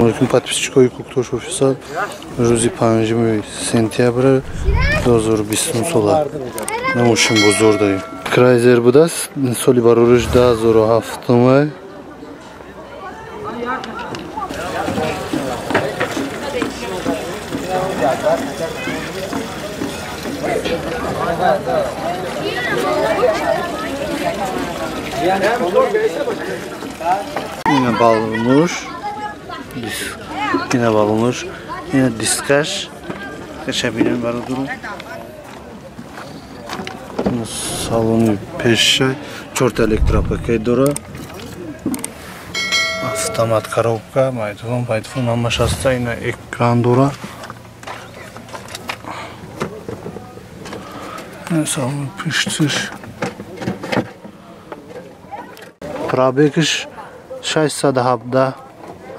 Алейкум подписчикои Куктош офисал. Рӯзи 5 сентябр 2020 сола. Намошин бозор дорем. Крайзер будааст. Соли барориш 2007. Yine balonmuş. Yine balonmuş. Yine diskaş. Kaçabilirim barı durum. Салони пешай. Чорта электропакет дора. Автомат коробка, майтфон, пайтфон ҳамаш ҳаста. Ина экран дора. Салони пуштиш. Пробегиш 617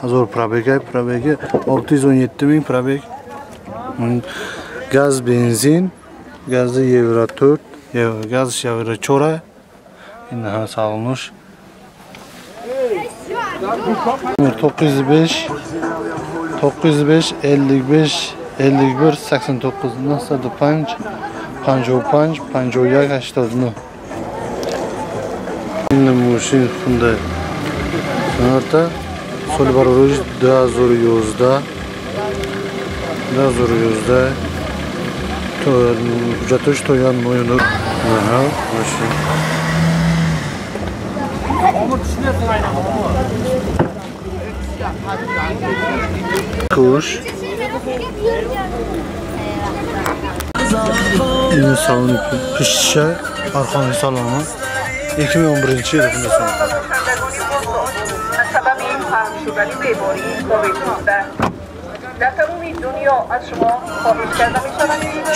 ҳазор пробег, пробеги 617 мing пробег. Газ, бензин, гази евро 4, газ евро 4. Ин салонуш. 905 905 55 51 89 905 55 51 89. Ин мошин Hyundai Sonata соли барориш 2011 2011 ҳуҷҷатош тоян моёнур. Аҳа, мошин. Kuş. Ин салони пуштиша, арқони салони 2011 yil Hyundai Sonata.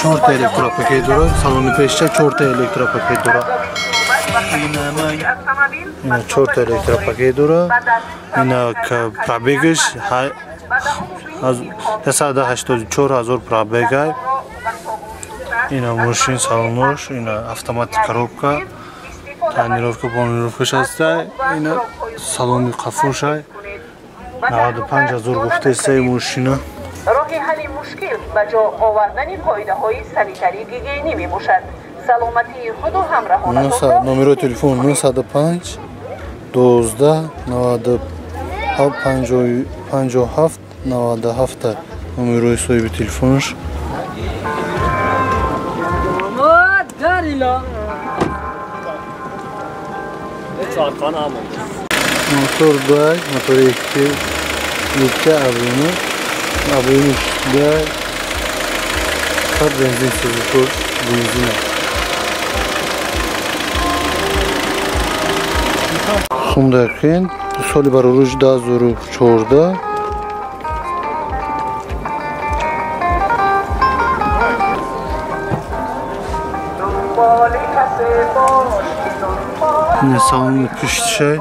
Чорта электропакет дора, салони пешча чорта электропакет дора. Ина чорта электропакет дора. Ина пробегиш 184 ҳазор пробега. Ина мошин салонош, ина автомат коробка. Тонировка, планировкаш ҳаста. Ина салони қафошай. 95 ҳазор гуфтаистаи мошина. Роҳи ҳалли мушкил ба ҷо овардани қоидаҳои санитарии гигиенӣ мебошад. Саломатии худу ҳамраҳонатонро номерои телефон 905 12 97 57 97 номерои соҳиби телефонаш. Мотор 2, мотор 2, 2 объемы, объемы 2, фақат бензин сӯзитор, бензин. Hyundai Accent соли бароруш 2014. Ин салони пуштишай.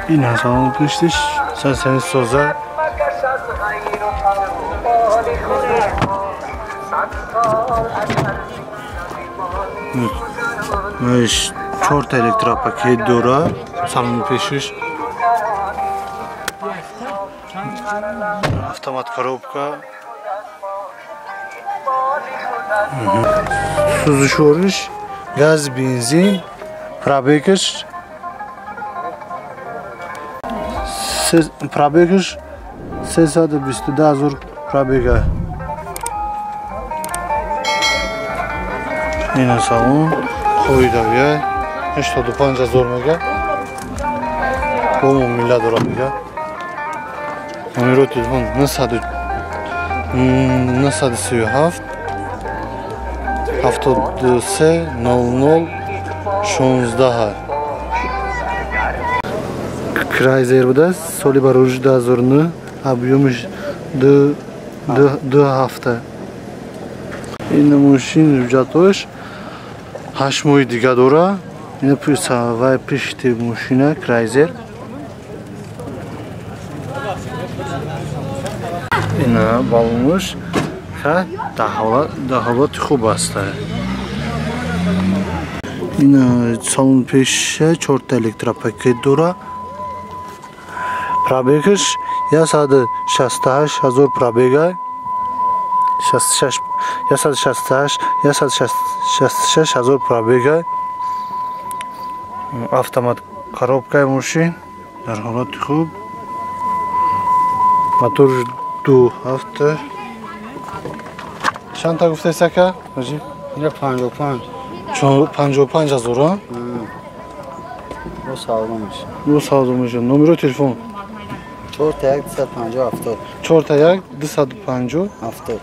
Ин салони пуштиш сансани соза. Чорта электропакет дора салони пешиш. Автомат коробка. Сӯзишвориш газ, бензин, пробегиш 322 ҳазор пробега. Ина салон хоидавия 85 ҳазор мега. Бо муомила дора мега. Номерои телефон 937 73 00 16. Крайзер будааст. Соли барориш 2009, объемиш 2 ҳафта. Ин мошин ҳуҷҷатош 8 моҳи дига дора. Ина вай пишти мошина Крайзер. Ина балонуш дар ҳолати хуб аст. Ина салон пеша чорта электропакет дора. Пробегаш 168 ҳазор пробега. 66 168 166 ҳазор пробега. Автомат коробкаи мошин дар ҳолати хуб. Мотор 2.7. Чанд та гуфтаи сака? Ҳоҷӣ? Ина 55. 55 ҳазор, а? Бо савдо мешавад. Бо савдо мешавад. Номерои телефон? 4 1 250 70. 4 1 250 70.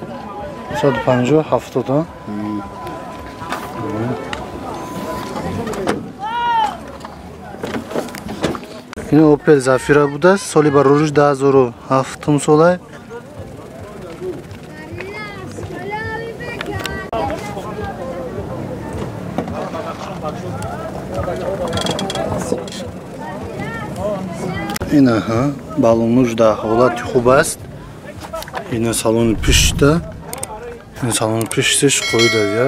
250 70, а? Ин Opel Zafira будааст. Соли барориш 2007 сола. Инаҳа баллонуш дар ҳолати хуб аст. Ина салони пишта. Ин салони пишташ қоида я.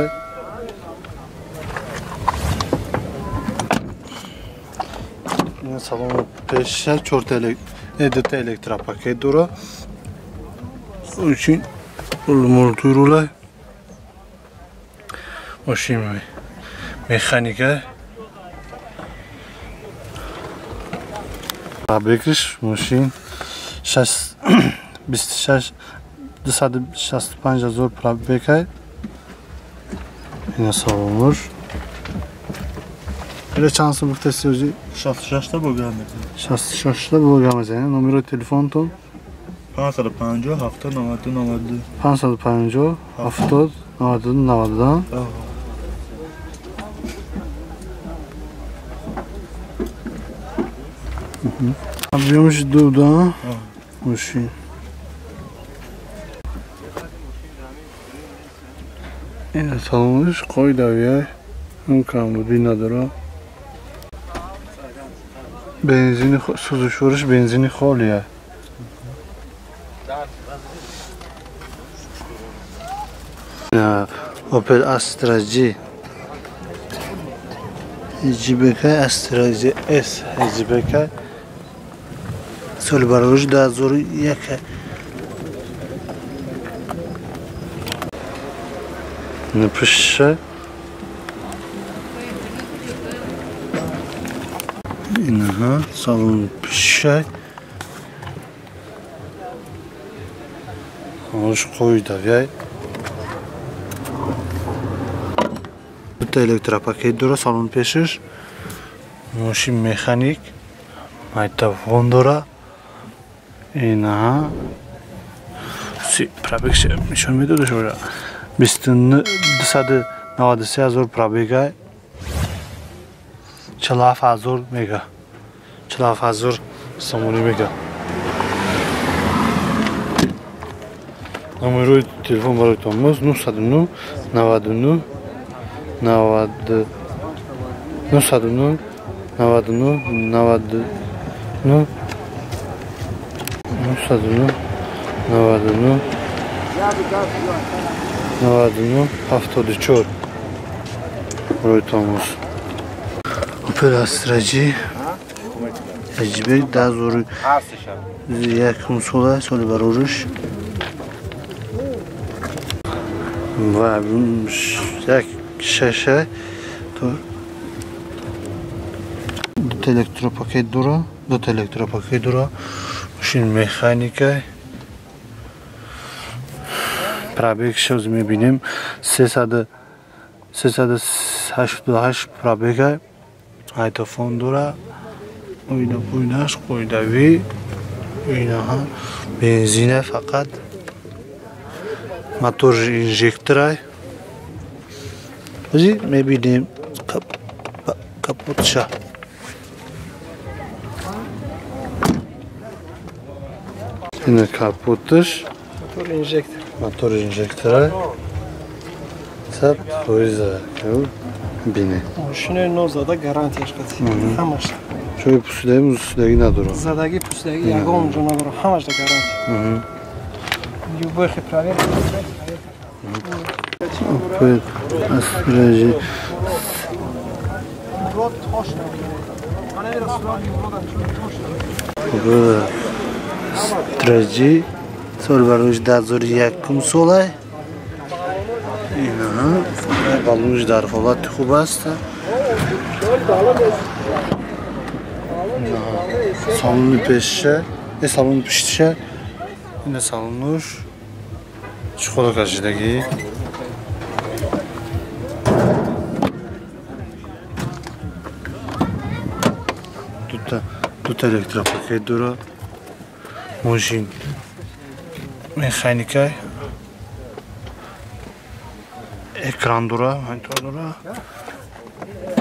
Ин салони пеша 4 та электропакет дора. Очень мультирула. Мошин механика. Пробегаш мошин 26 265 ҳазор пробега. Ина салонуш. Ила чанд сум гуфтаси ози? 66 та бо гап мезанем. 66 та бо гап мезанем. Номерои телефонтон? 550 70 92 92. 550 70 92 92. Объемш ду, да? Мошин. Ина салониш қоидавия. Он камбудӣ надора. Бензини сӯзишвориш бензини холия. Opel Astra G. HBK Astra G S HBK. Соли барориш 2001. Напиша. Инаҳа салони пишай. Ош қоидавияй. Дута электропакет дора салони пешаш. Мошин механик. Майтафон дора. Инаҳа си пробег нишон медода шура. 293 ҳазор пробега. 47 ҳазор мега. 47 ҳазор сомонӣ мега. Номерои телефон барои томоз 909 99 90 909 99 99 909 99 99 74 барои томоз. Opel Astra G HB 2001 сола, соли барориш ва як шаша дута электропакет дора, дута электропакет дора. Мошин механика. Пробег шоз мебинем 388 пробега. Айтофон дора. Оина пуйнаш қоидави. Инаҳа бензина фақат. Мотор инжектора. Ози мебинем капотша. Ина капоташ. Мотор инжектор. Мотор инжектора. Саб фоиза. Бине. Мошинои нав зада гарантияш қати. Ҳамаш. Чой пусидаги мусидаги надорам. Задаги пусидаги ягон ҷо надорам. Ҳамаш да гарантия. Любой хи проверка. Opel Astra G. Opel Стражи соли бароиш 2001 сола. Инаҳа балонш дар ҳолати хуб аст. Салони пешша, салони пуштиша, ина салонуш чуқур кашидагӣ. Дута электропакет дора. Мошин механика, экран дора, монитор дора.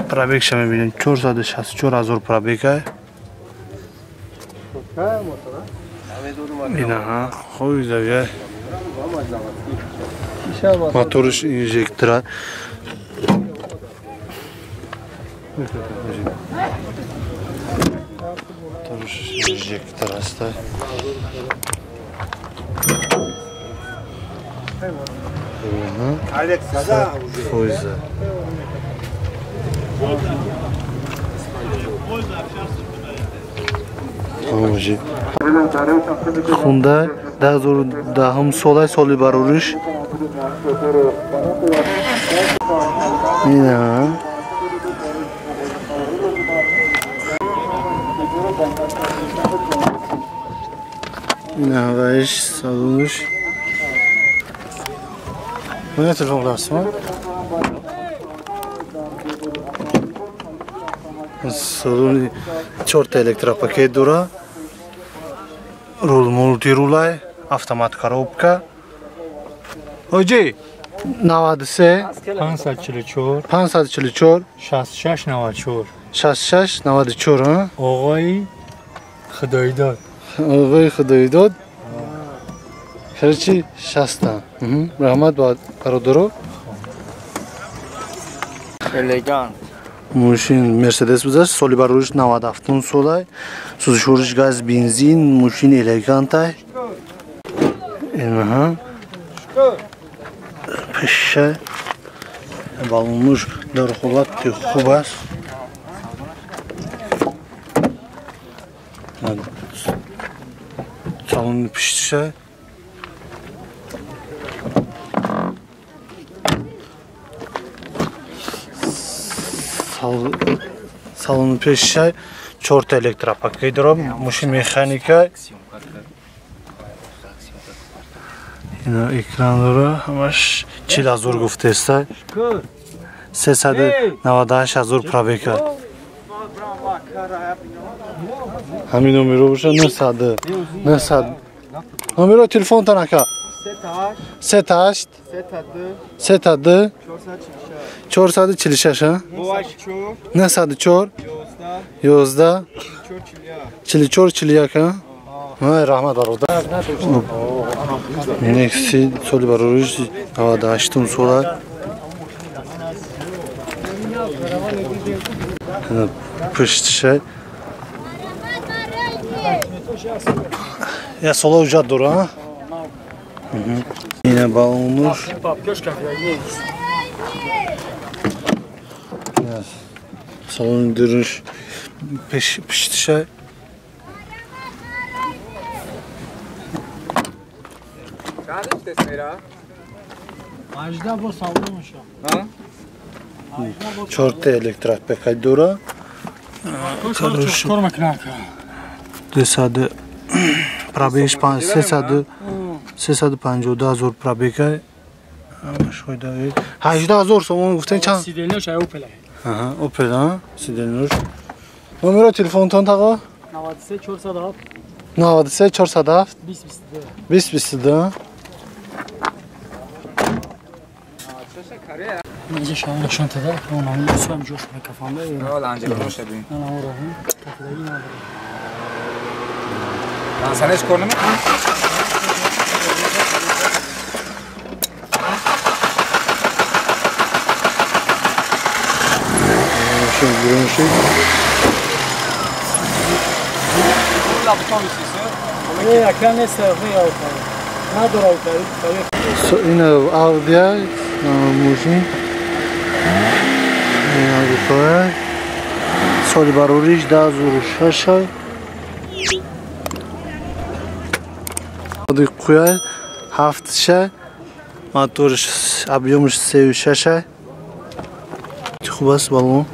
Пробегша мебинем 464 ҳазор пробега. Инаҳа хоби завия. Моторш инжектора. Моторш инжектор аст. Фоиза. Хунда 2010 сола, соли барориш. Ина. Ина вайш салонуш. Мына телефон кыласызбы? Салони чорта электропакет дора. Рул мултирулай, автомат коробка. Оҷи 93 544 544 66 94 66 94. Оғои Худоидод. Оғои Худоидод. Короче, 60. Раҳмат бародаро. Элегант. Мошин Мерседес бузаш, соли бароиш 97 солай. Сӯзишвориш газ, бензин, мошин элегантай. Инаҳа. Пеша. Балонуш дар ҳолати хуб аст. Салони пуштиша. Салони пешиша чорта электропакет дорам, мошин механика. Ина экран дора, ҳамаш 40 ҳазор гуфтеста. 398 ҳазор пробега. Ҳамин номеро боша 900 900. Номеро телефонтон ака. 38 32 446 904 11 44 41. Раҳмат бародар. Некси соли барориш 98 сола. Пуштиша. Я сола уҷат дора. Ина балонуш. Салони дуриш пуштиша. Чорта электропакет дора. 200 пробег 352 ҳазор пробега. 18 ҳазор сомон гуфтен чанд? Сиделнош Опел. Аҳа, Опел, а? Сиделнош. Номеро телефонтон таға? 93 407 93 407 20 22 20 22. اینجا شما نشان داده که اون هم سوم جوش میکفانده. نه انجام نشه ببین. نه نه اون کفدگی نداره. سنش کنم. این Audi мошин соли барориш 2006. Қуя 7 моторш объемш 3.6. Хуб аст балон.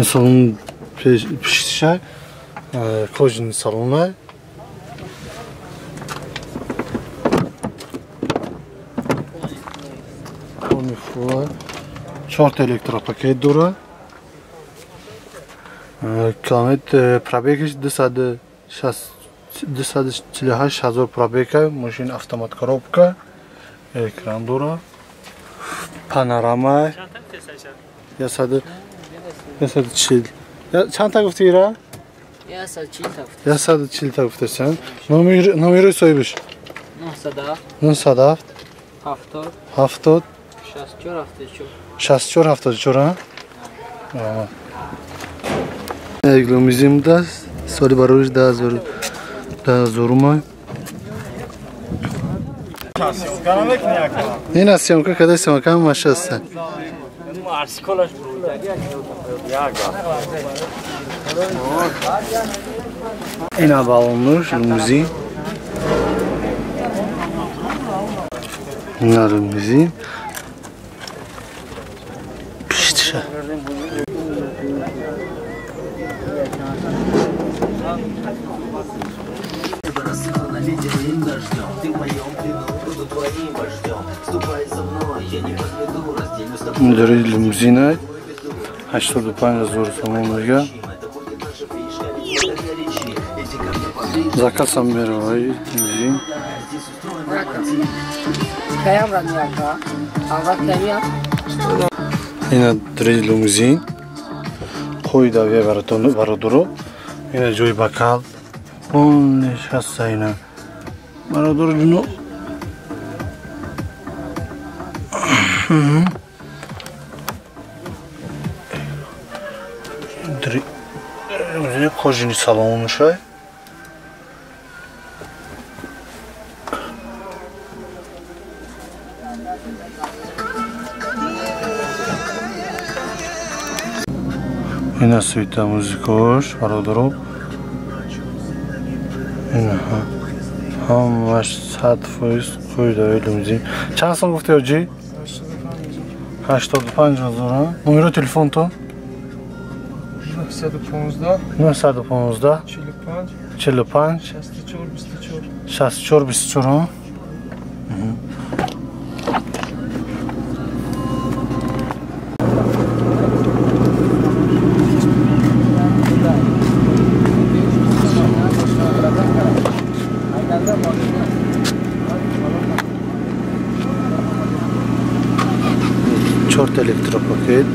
Салон пиштиша, кожаный салона. Чорта электропакет дора. Километр пробегаш 248 ҳазор пробега. Мошин автомат коробка, экран дора, панорама. 140. Чанд та гуфти ира? 140 та гуфтасан. Номери соҳибаш? 907 70 64 74. 64 74. Як лимузин даст соли бароиш 2000 май. Ина съемка кадай съемка машаста. Ина балонуш лимузин. Ина лимузин. Пиштша. Дари лимузина 85 ҳазор сомон мега. Заказ ҳам меравай лимузин. Ина дари лимузин қоидавия бародаро. Ина ҷои бакал он нишаста ина бародаро ҷуно. Кожаный салон мешавад. Ина света музикош бародаро. Ина ҳамаш 100% қоидаи лимузин. Чанд сом гуфти ҳоҷӣ? 85 ҳазор. Номеро телефонтон? 915 915 45 45 64 24 64 24. Чорт электропакет.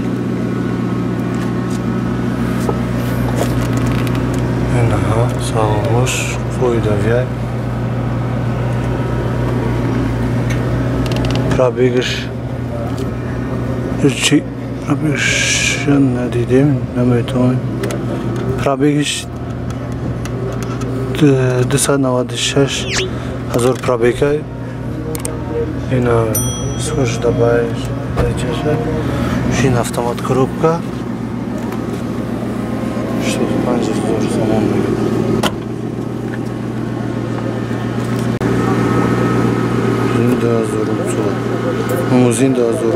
Салонош қоидавия. Пробегаш чи пробегаш надидем, наметавонем. Пробегаш 296 ҳазор пробега. Ина скош дабаеш чаша. Шин автомат коробка. 65 ҳазор сомон мегирад. Лимузин 2000 сол.